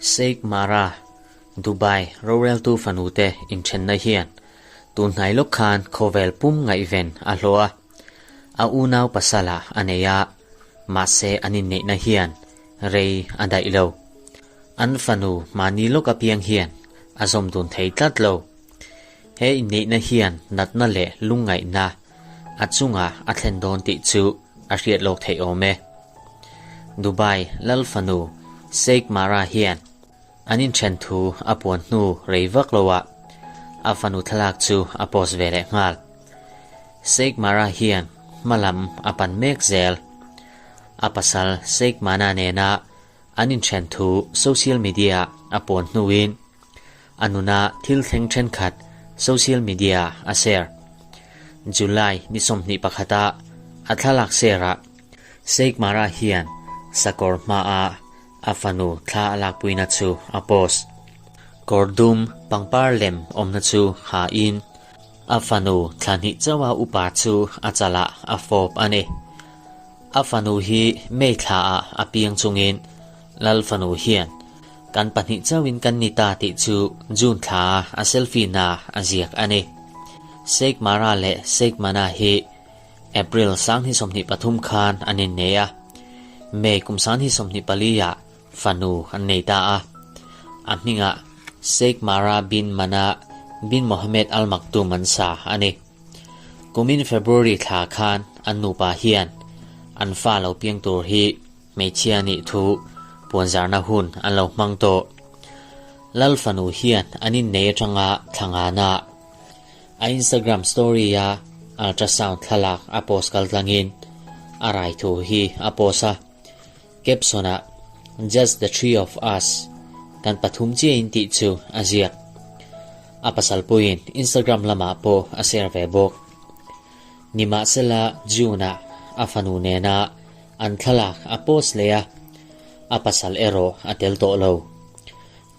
Sheikh Mara, Dubai roreltu fanute inthenna hian tun hnai lawk khan khawvel pum ngaihven a hlawh a, a unau pasala a nei a, mahse an inneihna hian rei a daih lo. An fanu mahni lawk apiang hian a zawm dun thei tlat lo. He inneihna hian natna leh lungngaihna a chungah a thlen dawn tih chu a hriat lawk theih awm e. Dubai lal fanu Sheikh Mara hian an inthen thu a puan hnu rei vak loah a fanu thlalak chu a post ve leh nghal. Sheikh Mara hian hma lam a pan mek zel. A pasal Sheikh Mana nena an inthen thu social media a puan hnuin A nuna thil thleng thenkhat social media a share. July ni 21 a a thlalak share ah Sheikh Mara hian sakawr hmaa a fanu thla a lakpuina chu a post. Kawr dum pangpar lem awmna chu ha in a fanu thla hnih chauha upa chu a chalah a fawp a ni. A fanu hi May thla ah a piang chungin Lal fanu hian kan pahnih chauhin kan ni ta tih chu June thla a selfie na a ziak a ni. Sheikh Mara leh Sheikh Mana hi April 2023 khan an innei a, May kum 2024 ah fanu an nei ta a. A hmingah Sheikh Mara bin Mana bin Mohammed Al Maktoum an sa a ni. Kumin February thla khan an nupa hian an fa lo piang tur hi Hmeichhia nih thu puanzarna hun an lo hmang tawh. Lal fanu hian an innei atanga thla ngana a Instagram story-a ultrasound thlalak a post kal tlangin a rai thu hi a post a. Caption-ah Just the three of us, kan pathum chiahin tih chu a ziak. A pasal puiin Instagram lamah pawh a share ve bawk. Nimahsela June-ah a fanu nena An thlalak a post leh a, a pasal erawh a tel tawh lo.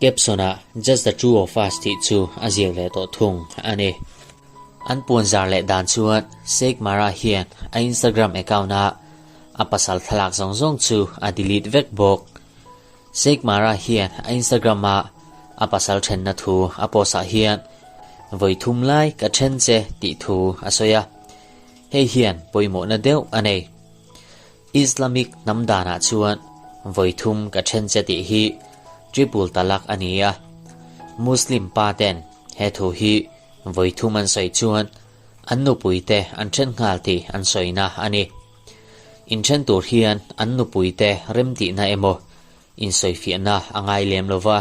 Caption-ah Just the two of us tih chu a ziak leh tawh thung a ni. An puanzar leh dan chuan Sheikh Mara hian a Instagram account-a a pasal thlalak zawng zawng chu a delete vek bawk. Sheikh Mara hian a Instagram-a a pasal thenna thu a post-ah hian vawi thum lai ka then che tih thu a sawi a, hei hian pawimawhna deuh a nei. Islamic hnam danah chuan vawi thum ka then che tih hi triple talak a ni a, Muslim pa ten he thu hi vawi thum an sawi chuan an nupui te an then nghal tih an sawina a ni. Inthen tur hian an nupui te remtihna emaw insawifiahna a ngai lem lova,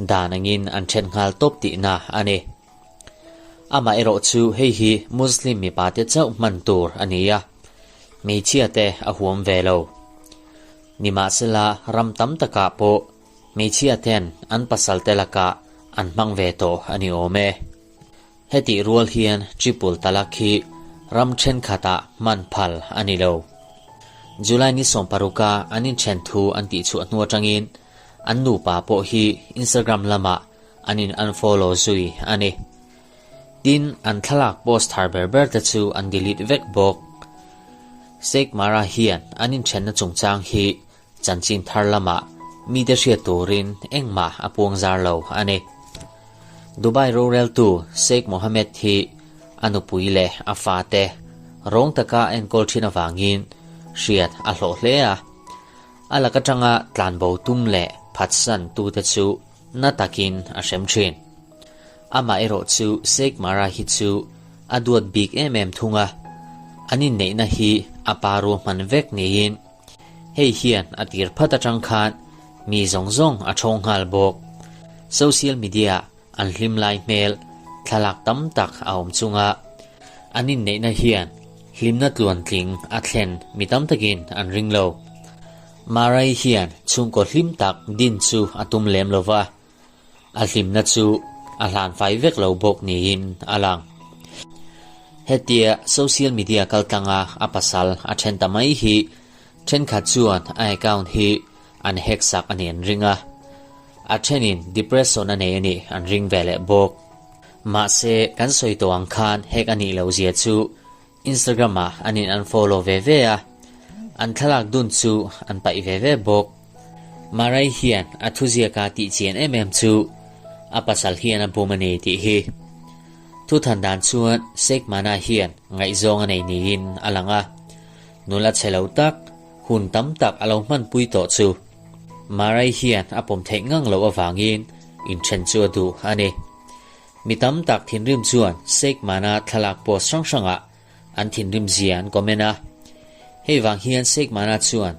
dan angin an then nghal tawp tihna a ni. Amaherawh chu hei hi Muslim mipa te chauh hman tur a ni a, hmeichhia te a huam ve lo. Nimahsela ram tam takah pawh hmeichhia ten an pasal te lakah an hmang ve tawh a ni awm e. Hetih rual hian triple talak hi ram thenkhatah hman phal a ni lo. July ni 16 a an inthen thu an tihchhuah hnu atangin an nupa pawh hi Instagram lamah an in unfollow zui a ni. Tin, an thlalak post thar ber ber te chu an delete vek bawk. Sheikh Mara hian an inthenna chungchang hi chanchin thar lamah mite hriat turin engmah a puang zar lo a ni. Dubai roreltu Sheikh Mohammed hi a nupui leh a fate rawng taka a enkawl thin avangin hriat a hlawh hle a. A lak atanga tlanbo tum leh phatsan tute chu Na takin a hrem thin. Amah erawh chu Sheikh Mara hi chu a duat bik em em thung a, an inneihna hi a pa ruahman vek niin hei hian a tir phat atang khan mi zawng zawng a thawng nghal bawk. Social media an hlim lai hmel thlalak tam tak a awm chunga an inneihna hian hlimna tluantling a thlen mi tam takin an ring lo. Marai hian chhungkaw hlim tak din chu a tum lem lo va, a hlimna chu a hlan fai vek lo bawk niin a lang. Hetia social media kaltlanga a pasal a then ta mai hi thenkhat chuan a account hi an hack sak a nih an ring a, a thenin depression a nei a nih an ring ve leh bawk. Mahse, kan sawi tawh ang khan hack a nih loh zia chu Instagram ah an in unfollow ve ve a. An thlalak dun chu an paih ve ve bawk. Marai hian a thuziaka tih chian em em chu a pasal hian a bum a ni tih hi. Thuthan dan chuan Sheikh Mana hian ngaihzawng a nei niin a lang a, nula chhe lo tak, hun tam tak a lo hmanpui tawh chu Marai hian a pawm theih ngang loh avangin inthen chu a duh a ni. Mi tam tak thinrim chuan Sheikh Mana thlalak post hrang hrangah an thinrim zia an comment a. Hei vang hian Sheikh Mana chuan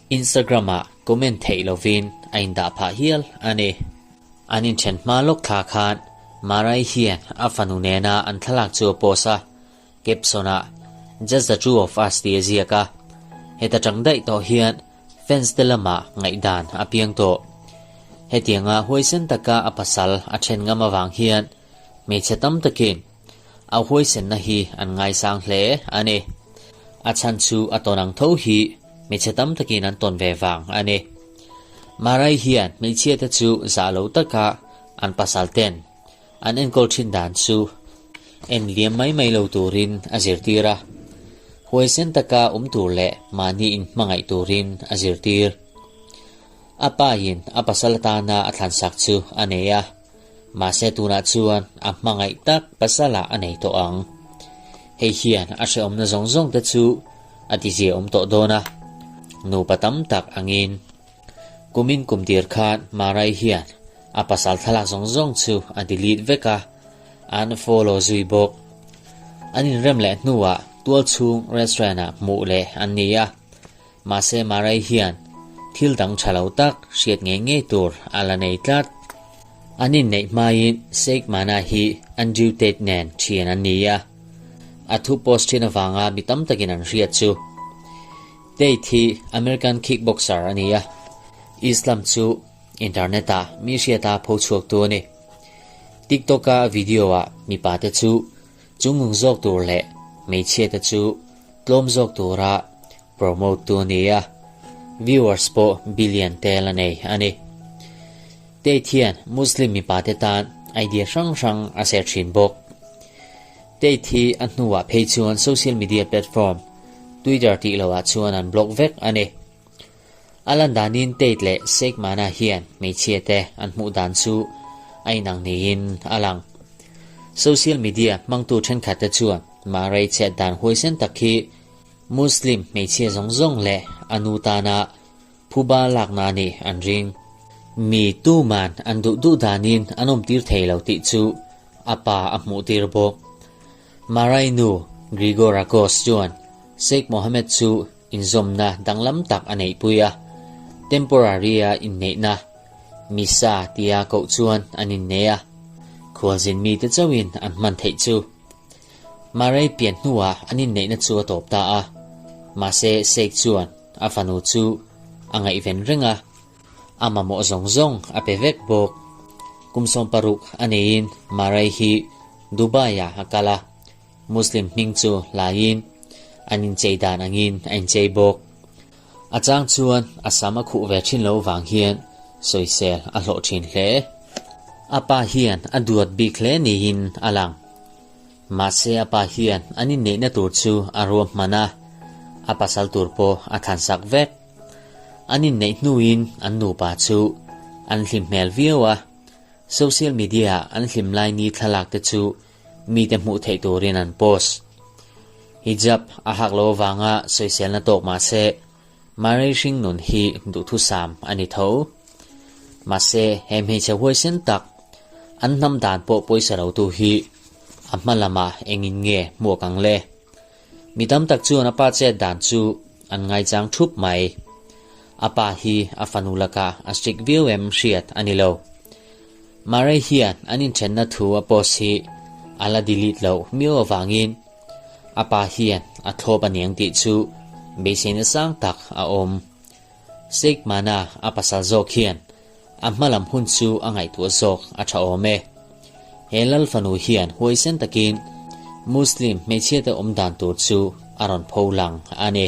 Instagram ah comment theih lovin a indah phah hial a ni. An inthen hma lawk thla khan Marai hian a fanu nena an thlalak chu a post a, caption ah Just the two of us tih a ziak a. Heta tang daih tawh hian fans te lamah ngaihdan a piang tawh. Hetianga huaisen taka a pasal a then ngam avang hian hmeichhe tam takin A huaisenna hi an ngaisang hle a ni. A chhan chu a tawn ang tho hi hmeichhe tam takin an tawn ve vang a ni. Marai hian hmeichhiate chu zah lo taka an pasal ten an enkawl thin dan chu en liam mai mai lo turin a zirtir a. Huaisen taka awm tur leh mahni inhmangaih turin a zirtir. A pa in a pasal atana a thlansak chu a nei a. Mahse tunah chuan a hmangaih tak pasalah a nei tawh ang. Hei hian a hrehawmna zawng zawng te chu a tizia awm tawh dawn a, nupa tam tak angin. Kumin kum tir khan Marai hian a pasal thlalak zawng zawng chu a delete vek a, an follow zui bawk. An inrem leh hnuah tualchhung restaurant ah hmuh leh an ni a. Mahse Marai hian thil dang tha lo tak hriat ngei ngei tur a la nei tlat. An inneih hmain Sheikh Mana hi Andrew Tate nen thian an ni a, a thu post thin avanga mi tam takin an hriat chu. Tate hi American kickboxer a ni a, Islam chu internet-ah mi hriata pho chhuaktu a ni. TikTok-a video-ah mipate chu chungnung zawk tur leh hmeichhiate chu tlawm zawk tura promote tu a ni a, viewers pawh billion tel a nei a ni. Tate hian Muslim mipa te tan idea hrang hrang a share thin bawk. Tate hi a hnuah phei chuan social media platform Twitter tih loah chuan an block vek a ni. A lan danin Tate leh Sheikh Mana hian hmeichhia te an hmuh dan chu a inang niin a lang. Social media hmangtu thenkhat te chuan Murray chhiat dan huaisen tak hi Muslim hmeichhia zawng zawng leh a nu tana phuba lakna a nih an ring. Mi tuman an duh duh danin an awmtir thei lo tih chu a pa a hmuhtir bawk. Marai nu Grigorakos chuan Sheikh Mohammed chu inzawmna danglam tak a neihpui a, temporary-a inneihna, Misa tia koh chuan an innei a, khualzin mite chauhin an hman theih chu. Murray pian hnuah an inneihna chu a tawp ta a, mahse Sheikh chuan a fanu chu a ngaihven reng a, a mamawh zawng zawng a pe vek bawk. Kum 60 a neiin Murray hi Dubai-ah a kal a, Muslim hming chu hlaiin an inchei dan angin a inchei bawk. A chang chuan a sam a khuh ve thin lo vang hian sawisel a hlawh thin hle. A pa hian a duat bik hle niin a lang. Mahse a pa hian an inneihna tur chu a ruahman a, a pasal tur pawh a thlansak vek. An inneih hnuin an nupa chu an hlim hmel viau a, social media-ah an hlim lai ni thlalak te chu mite hmuh theih turin an post. Hijab a hak lo avanga sawiselna tawk mahse, Murray hring nun hi duhthusam a ni tho. Mahse, he hmeichhe huaisen tak, an hnam dan pawh pawisa lotu hi a hma lamah engin nge hmuak ang le? Mi tam tak chuan a pa chet dan chu an ngaichang thup mai. A pa hi a fanu lakah a strict viau em hriat a ni lo. Murray hian an inthenna thu a post hi a la delete loh miau avangin a pa hian a thlawp a niang tih chu beiseina sang tak a awm. Sheikh Mana a pasal zawk hian a hmalam hun chu a ngaihtuah zawk a tha awm e. He lal fanu hian huaisen takin Muslim hmeichhiate awm dan tur chu a rawn pho lang a ni.